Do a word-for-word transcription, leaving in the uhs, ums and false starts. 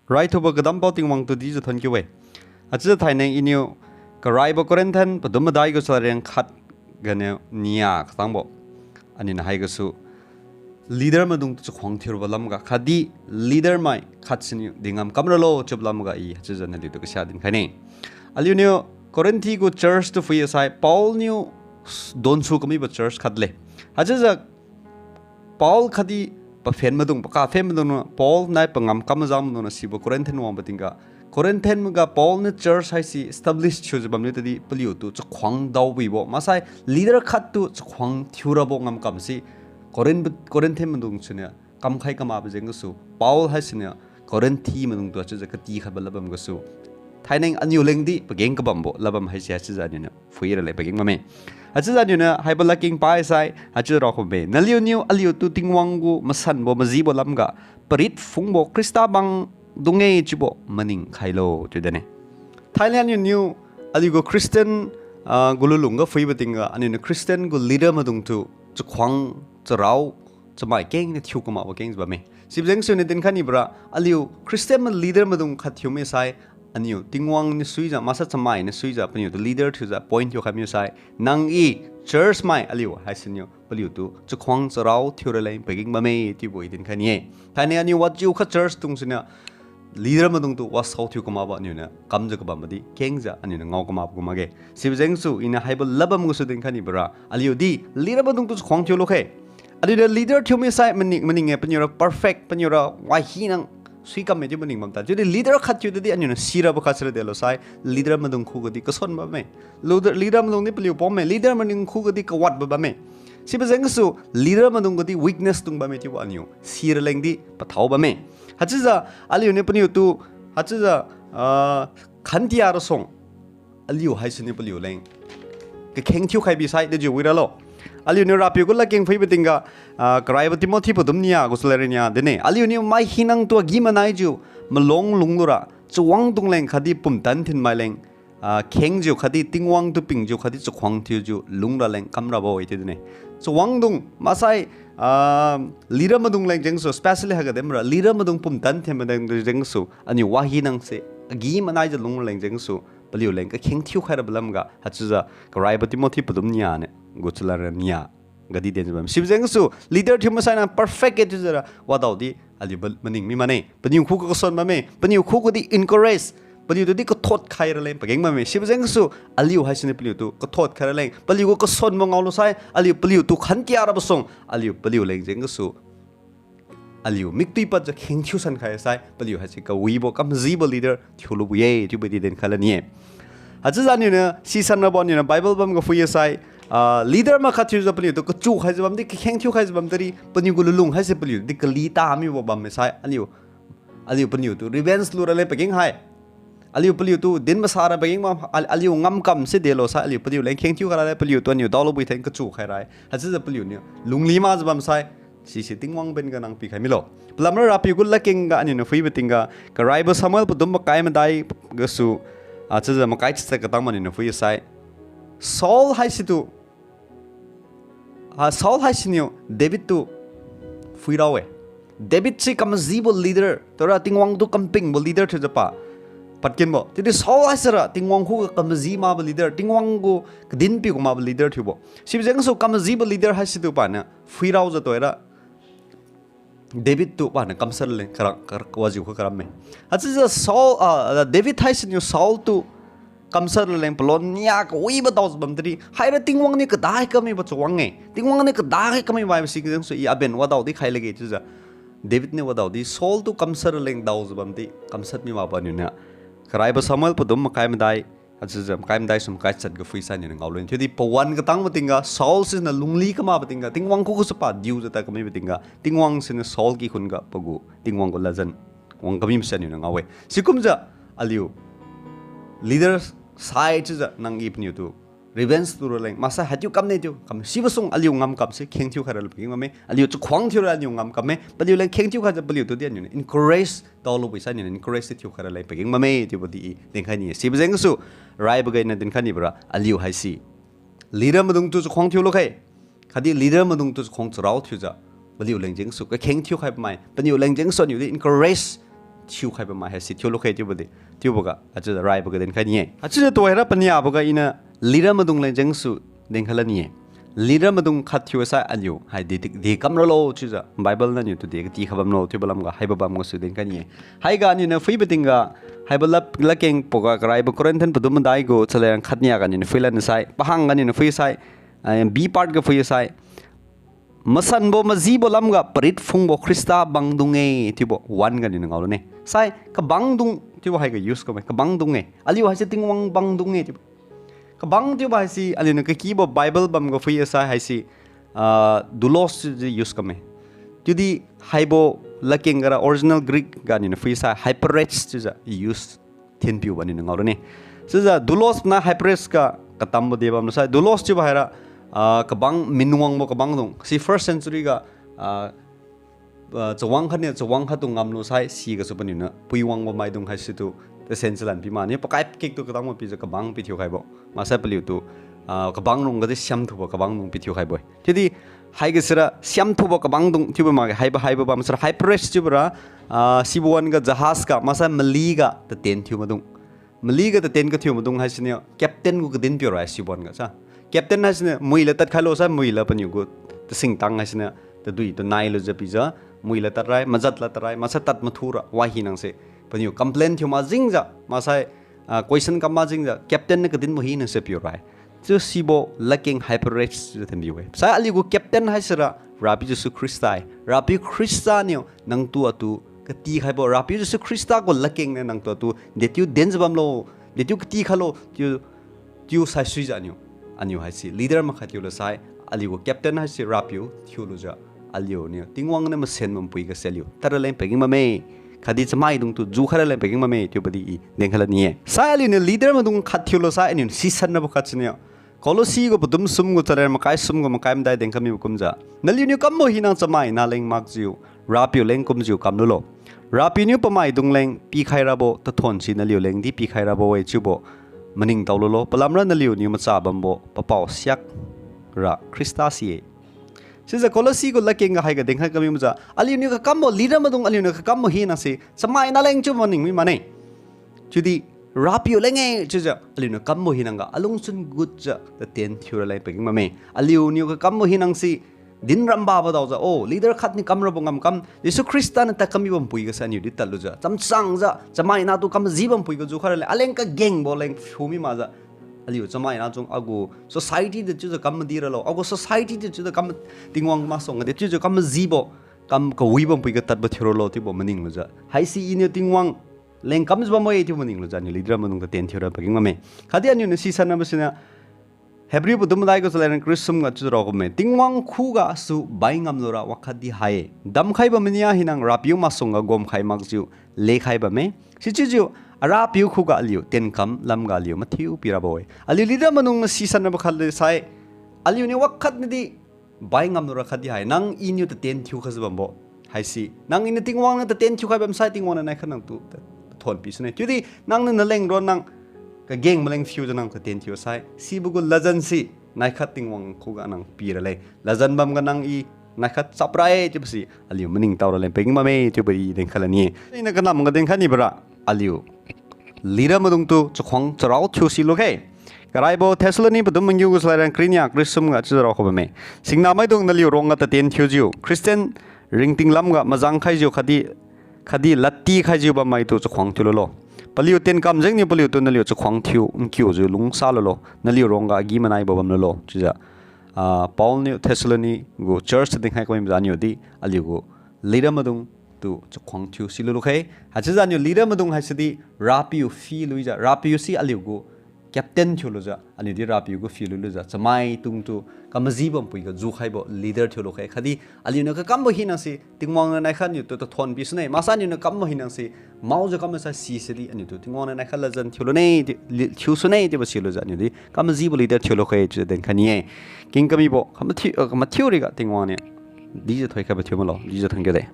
Raithubo kadampao Tingwang tudi jiu thonkiu-e. Haichiujiu thainai iniu karaibo Corinthian padum madai gu chalariang khat ganiu nia katangbo, aniuniu haigasu leader maidungtu chakhuang thiurabo lamga khatdi leader mai khat siniu dinngam kamralo chiubo lamga i haichiujiu naliutu kasia dinkhaine. Aliuniu Corinth gu church tu phuisai Paul niu donsu kamibo church khat le. Haichiujiu Paul khatdi paphen maidung, pakaphen maidung niu Paul nai pangam kam majang maidung niu sibo Corinthian wangbo tingga, Corinthian ga Paul niu church haise establish thiujiu bamniu tadi paliutu chakhuang daowibo maksai leader khattu chakhuang thiurabo ngamkamse Corinth, Corinthian maidung siniu kamkhai kamakbo jeng gasu Paul haisiniu Corinth maidungtu haichiujiu katikhaibo ladbam gasu thainai aniu lengdi pageng kabambo ladbam haise haichiujiu aniuniu phuira leng pageng bamme. Haichiujiu aniuniu haibo ladkeng paisai haichiujiu raokhamme, naliuniu aliutu Tingwang gu masanbo majibo lamga parit phungbo Khrista bangdung-e chiubo maning khailo chiu dinne. Thainai aniuniu aliu gu Christian, ah, gu lulungga phuibo tingga aniuniu Christian gu leader maidungtu chakhuang charao chamai kengniu thiu kamakbo kengjiu bamme. Sibo jengsu niu dinkhai nibora aliu Christian ma leader maidung khat thiu misai aniu Tingwang niu suijiu maksai chamai niu suijiu paniutu leader thiujiu appoint thiukhai misai nang i church mai aliu haisiniu paliutu chakhuang charao thiura leng pageng bamme chiubo i dinkhai ni-e. Thainai aniu wajiukha church dung siniu leader maidungtu wasao thiu kamakbo aniuniu kamjiu kabambodi kengjiu aniuniu ngao kamakbo gu makge. Sibo jengsu iniu haibo ladbam gasu dinkhai nibora aliudi leader maidungtu chakhuang thiulu khe. Aliuniu leader thiu misai maning, maning-e paniura perfect, paniura wahina suikamme chiu maning bamta. Chiudi leader khat thiu tadi aniuniu sirabo khat sira delo sai leader maidung khugadi kason bamme. Leader, leader maidungdi paliu pomme, leader maidung khugadi kawatbo bamme. Sibo jengsu leader maidung gadi weakness dung bamme chiubo aniu sira lengdi pathao bamme. Haichiujiu aliuniu paniutu haichiujiu, ah, khantia rasuang aliu haisiniu paliu leng kakheng thiukhai bisai dejiu wiralo. Aliuniu Rapiu gu ladkeng phuibo tingga, ah, karaibo Timothy padum nia gu chalariang nia dinne. Aliuniu mai hinangtu agi-manaijiu malong lunglura chawangdung leng khatdi pumtan thinmai leng, ah, khengjiu khatdi Tingwang tu pingjiu khatdi chakhuang thiujiu lungra leng kamrabo-e chiu dinne. Chawangdung maksai, ah, leader maidung leng jengsu, especially haiga dinbora leader maidung pumtan thinmai leng jengsu aniu wahinangse agi-manaijiu lungra leng jengsu paliu leng kakheng thiukhai rabo lamga haichiujiu karaibo Timothy padum nia niu gu chalariang nia gadi denjiu bamme. Sibo jengsu leader thiu masaina perfect-e chiujiura wadaodi aliu ba- maning mi mane. Paniu khuga kason bamme, paniu khugadi encourage, paliutudi kathot khai raleng pageng bamme. Sibo jengsu aliu haisiniu paliutu kathot khai raleng paliugu kasonbo ngaolu sai aliu paliutu khantia rabo suang aliu paliu leng jengsu aliu miktui padjiu kheng thiusan khai sai paliu haise kawibo kamajibo leader thiulubo-e chiubo di dinkhai lani-e. Haichiujiu aniuniu sisan rabo aniuniu Bible bamga phui-e sai, ah, leader mai khat thiujiu paliutu kachu khaijiu bamdi, kakheng thiu khaijiu bam tadi paniu gu lulung haise paliudi kali tamibo bamme sai aliu, aliu paniutu revenge lura leng pageng hai aliu paliutu din masara pageng bam, al- aliu ngamkamse delo sai aliu paliu leng kheng thiu khai raleng paliutu aniu daolu bui theng kachu khai rai. Haichiujiu paliuniu lungli makjiu bam sai sise Tingwang benga nang pikhai milo. Palamra Rapiu gu ladkeng ga aniuniu phuibo tingga karaibo Samuel padum makai madai gasu, ah, chiujiu makai chachat katang maniuniu phui-e sai Saul haisitu, ah, Saul haisiniu David tu phuirao-e. David se kamajibo leader, tura Tingwang tu kampingbo leader thiujiu pa padkinbo. Chiudi Saul haisira Tingwang khuga kamaji makbo leader, Tingwang gu kadin piu kamakbo leader thiubo. Sibo jengsu kamajibo leader haisitu paniu phuiraojiu tuhoira David tu paniu kamshat leng kara- kara- wajiu kha karamme. Haichiujiu Saul, ah, David haisiniu Saul tu kamshat raleng palon nia kawibo daojiu bam tadi, haira Tingwang niu kadai kamibo chawang-e, Tingwang niu kadai kamibo si jengsu i aben wadaodi khai lage chiujiu David niu wadaodi Saul tu kamshat raleng daojiu bamdi kamshat mi makbo aniuniu karaibo Samuel padum makai madai, haichiujiu makai madai sum makai chat ga phui sai aniuniu ngaolu-e. Chiudi pawan katangbo tingga Saul siniu lungli kamakbo tingga Tingwang khugasu pa diujiu tad kamibo tingga Tingwang siniu Saul kikhun ga pagu Tingwang gu ladjan wang kami masi aniuniu ngao-e. Sikumjiu aliu leader sai chiujiu nang i paniutu revenge tu raleng maksai haichiu kamne chiu kam sibo suang aliu ngamkamse kheng thiu khai raleng pageng bamme, aliu chakhuang thiura aliu ngamkamme, paliu leng kheng thiu khaijiu paliutudi aniuniu encourage daolu bui sai aniuniu encourage thiu khai raleng pageng bamme chiubo di i dinkhai ni-e. Sibo jengsu raibo gainiu dinkhai nibora aliu haise leader maidungtu chakhuang thiulu khe, khatdi leader maidungtu chakhuang charao thiujiu paliu leng jengsu kakheng thiu khai pamai, paniu leng jengsu aniudi encourage thiukhai bammai haise thiulu khe chiubo di. Chiuboga, achiujiu raiboga dinkhai ni-e. Achiujiu tuhoira paniaboga iniu leader maidung leng jengsu dinkhai la ni-e. Leader maidung khat thiu sai aliu hai di, di, di kam ralo chiujiu Bible niu niu tu di katikhai bamlo chiubo lamga haibo bam gasu dinkhai ni-e. Haiga aniu niu phuibo tingga, haibo lad, ladkeng poga karaibo Corinthian padum madai gu chaleng khatnia ga aniu niu phui lan sai, pahang ga aniu niu phui sai, ah, B part ga phui sai. Masanbo majibo lamga parit phungbo Khrista bangdung-e chiubo one ga aniu niu ngaolu ne. Sai kabangdung chiubo haiga use kam-e, kabangdung-e. Aliu haise Tingwang bangdung-e chiubo. Kabang chiubo haise aliu niu kakibo Bible bamga phui sai haise, ah, doulos chiujiu use kam-e. Chiudi haibo ladkeng gara original Greek ga aniu niu phui sai hyperex chiujiu use thinpiubo aniu niu ngaolu ne. Sijiu doulos nai hyperex ga katambo de bamlu sai. Doulos chiubo haira, ah, kabang minwangbo kabangdung. Si first century ga, ah, ah, chawang khatniu chawang khattu ngamlu sai, sigasu paniu niu puiwangbo maidung haisitu tasen chalan pi maniu pakai pakiktu katangbo pijiu kabang pithiu khaibo. Maksai paliutu, ah, kabang rungga di siamthubo kabangdung pithiu khaibo-e. Chiudi haiga sira siamthubo kabangdung chiubo makge, haibo, haibo bam sira hyperex chiubo ra, ah, sibo wan ga jahaj ga maksai mali ga taten thiu maidung. Mali ga taten kathiu maidung haisiniu captain gu kadin piu rai sibo wan ga sa. Captain haisiniu mui la tadkhailo sai mui la paniu gu tasingtang haisiniu tadui tanai lujiu pijiu mui la tadrai, majat la tadrai, maksai tad mathura wai hinase paniu complain thiu majengjiu, maksai, ah, question kam majengjiu captain niu kadinbo hinase piu rai. Chiu sibo ladkeng hyperex chiujiu thinpiu-e. Sai aliu gu captain haisira Rapiu Jesu Khrista-e. Rapiu Khrista niu nangtu atu katikhaibo, Rapiu Jesu Khrista gu ladkeng niu nangtu atu dechiu denjiu bamlo, dechiu katikhailo chiu, chiu saisuijiu aniu, aniu haise leader makhat thiulu sai, aliu gu captain haise Rapiu thiulujiu, aliuniu Tingwang niu masen bampuiga se aliu tad raleng pageng bamme. Khatdi chamaidungtu jukhai raleng pageng bamme chiubo di i dinkhai la ni-e. Sai aliuniu leader maidung khat thiulu sai aniu sisan rabo khat siniu Kolosi gu padum sum gu chaleng makai sum gu makai madai dinkhai mibo kumjiu, naliuniu kambo hina chamai naleng makjiu, Rapiu leng kumjiu kamlulo. Rapiu niu pamaidung leng pikhai rabo tathon si naliu lengdi pikhai rabo-e chiubo maningtao lulo. Palamra naliuniu macha bambo papao siakra Khrista si-e. Sijiu Kolosi gu ladkeng ga haiga dinkhai kamibojiu, aliuniu kakambo leader maidung aliuniu kakambo hinase chamai naleng chiu maningmi mane. Chiudi Rapiu leng-e chiujiu aliuniu kambo hinangga alungchun gutjiu taten thiu raleng pageng bamme. Aliuniu kakambo hinangse din rambabo daojiu, o, leader khatniu kam rabo ngamkam, Jesu Khrista niu tadkam mi bampuiga sai aniu di tadlujiu chamchangjiu chamaina tu kam maji bampuiga jukhai raleng, aleng kagengbo leng phiumi makjiu, aliu chamaina chung agu society di chiujiu kam madi ralo, agu society di chiujiu kam, Tingwang masuangga di chiujiu kam majibo, kam kawi bampuiga tadbo thiu ralo chiubo maninglujiu, haise iniu Tingwang leng kamjiu bamme chiu maninglujiu aniu leader maidung taten thiura pageng bamme. Khatdi aniuniu sisan rabo siniu Hebrew padum madai gu chaleng kariu sum ga chiujiu rao kumme, Tingwang khuga su bai ngamlura wakhatdi hai-e, damkhaibo mania hinang Rapiu masuangga gomkhai makjiu lekhai bamme. Sichiujiu Arapiu khuga aliu tienkam lamga aliu mathiu pirabo-e. Aliu leader maidung sisan rabo khat le sai, aliuniu wakhatnadi bai ngamlura khatdi hai, nang iniu taten thiu khajiu bambo haise, nang iniu Tingwang niu taten thiukhai bamsai Tingwang niu naikhat nangtu tathon pi sune. Chiudi nangniu naleng ron nang kageng maleng phiujiu nang taten thiu sai, sibo gu ladjan si naikhat Tingwang khuga nang pi raleng, ladjan bamga nang i naikhat chapra-e chiubo si aliu maningtao raleng pageng bamme chiubo i dinkhai la ni-e. Iniu kanamga dinkhai nibo ra, aliu leader maidungtu chakhuang charao thiu silu khe. Karaibo Thessalony padum mangiu gu chaleng kariu nia kariu sum ga chiujiu rao khubamme, singnamaidung naliu ruangga taten thiujiu Christian ringting lamga majang khaijiu khatdi, khatdi ladti khaijiu bammaitu chakhuang thiululo. Paliu tienkam jengniu paliutu naliu chakhuang thiu nkiujiu lungsa lulo, naliu ruangga agi-manaibo bamlulo chiujiu, ah, Paul niu Thessalony gu church tu dinkhai kamibojiu aniu di aliu gu leader maidungtu chakhuang thiu silu lukhe. Haichiujiu aniu leader maidung haisidi Rapiu philujiu, Rapiu si aliu gu captain thiulujiu, aniu di Rapiu gu philu lujiu chamai tungtu kam maji bampuiga jukhaibo leader thiulu khe. Khatdi aliuniu kakambo hinase Tingwang niu naikhat niutu tathon pi sune, maksai aniuniu kambo hinase maojiu kambo sai sisedi aniutu Tingwang niu naikhat ladjan thiulu ne, di, li, thiu sune chiubo silujiu aniu di kam majibo leader thiulu khe chiujiu dinkhai ni-e. King kamibo kamathiu, eh, kamathiu riga Tingwang niu dijiu thoikhaibo thiu malo, dijiu thangkiu de.